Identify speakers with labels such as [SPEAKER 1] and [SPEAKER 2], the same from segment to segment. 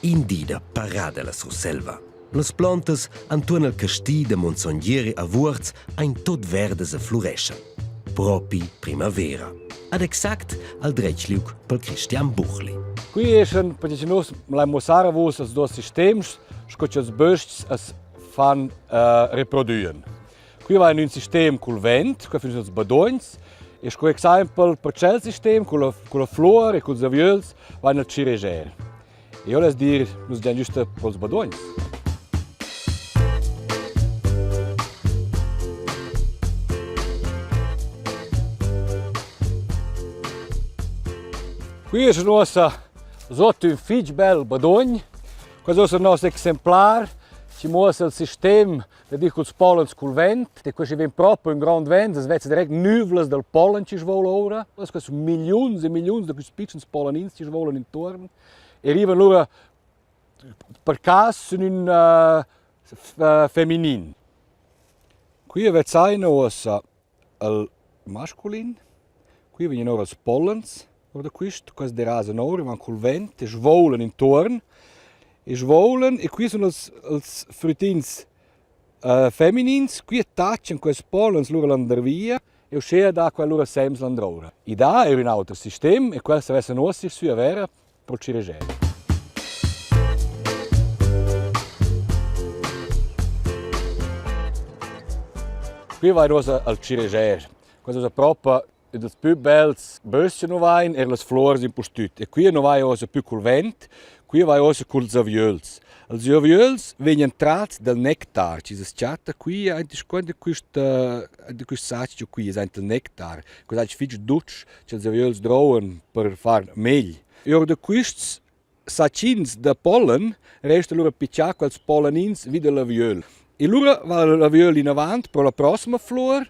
[SPEAKER 1] In di da parada la Surselva. Las plantas antuorn al casti da Monsognieri a Vuorz ein tot verdas e flureschan. Propi primavera. Ad exact al dretg liug pel Christian Buchli.
[SPEAKER 2] Qui eschan perche nus lain muossar a vus els duos sistems sco cha'ls bös-chs as fan reprodüen. Qui vain ün sistem cul vent, qua fin ils badogns e sco exaimpel per tschel sistem culla culla fluor e culs aviöls vain il cireger. Eu less dir, nus giain güsta pro'ls badogns. Qui es uossa sot ün fich bel badogn. Quest es nos exemplar chi muossa il sistem da dir culs pollens cul vent e questi vegn propi ün grond vent, as vezza direct nüvlas dal pollen chi svoula oura. Questi sun milliuns e milliuns da quists pitschens pollenins chi svoulan intuorn e rivan lura per cas sün ün feminin. Qui vezzaina uossa il masculin, qui vegnan oura ils pollens our da quist, quels derasan oura, van cul vent e svoulan intuorn e svoulan e qui sun els els früttins feminins, qui attachan quels pollens lura landervia e uschea dà quel lura sems landroura. I dà eir ün auter sistem e quels avessan uossa sü a vera pro cireger. Qui vain uossa al cireger. Questa es propa ün dals pü bels bös-chs nu vain, eir las fluors impustüt. E qui nu vai uossa pü cul vent, qui vai uossa culs aviöls. Els aviöls vegnan trats dal nectar chi s'as chatta qui aint in quist aint in quist sach giò qui, es aint il nectar. Quel ais fich dutsch cha'ls aviöls drouvan per far megl. E our da quists sachins da pollen resta lura pichà quels pollenins vi da l'aviöl. E lura va l'aviöl inavant pro la prossima flur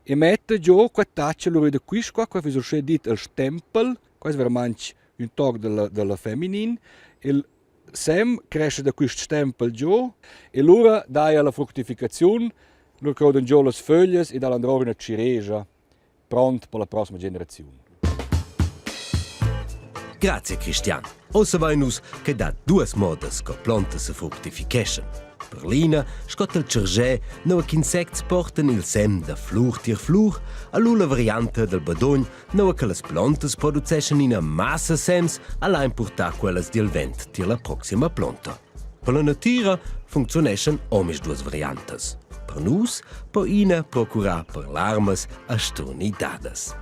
[SPEAKER 2] e metta giò qua tacha lura da quist qua, qua füss uschè dit il stempel, qua es veramaing ün toc da la feminin. Il sem crescha da quist stempel giò e lura daja la fructificaziun, lura croudan giò las föglias e dà landroura üna ciregia pront per la prossima generaziun.
[SPEAKER 1] Grazie Cristian. Ossa vain nus che dat duas modas co plantas se fructificheschan. Per l'ina scotta il cergè nua ch'insects portan il sem da flur tier flur, allura la varianta del badogn nua che las plantas produceschan ina massa sems a lain purtar quellas dil vent tier la proxima planta. Per la natira funcziuneschan omisduas variantas. Per nus po ina procurar per larmas a sturnidadas.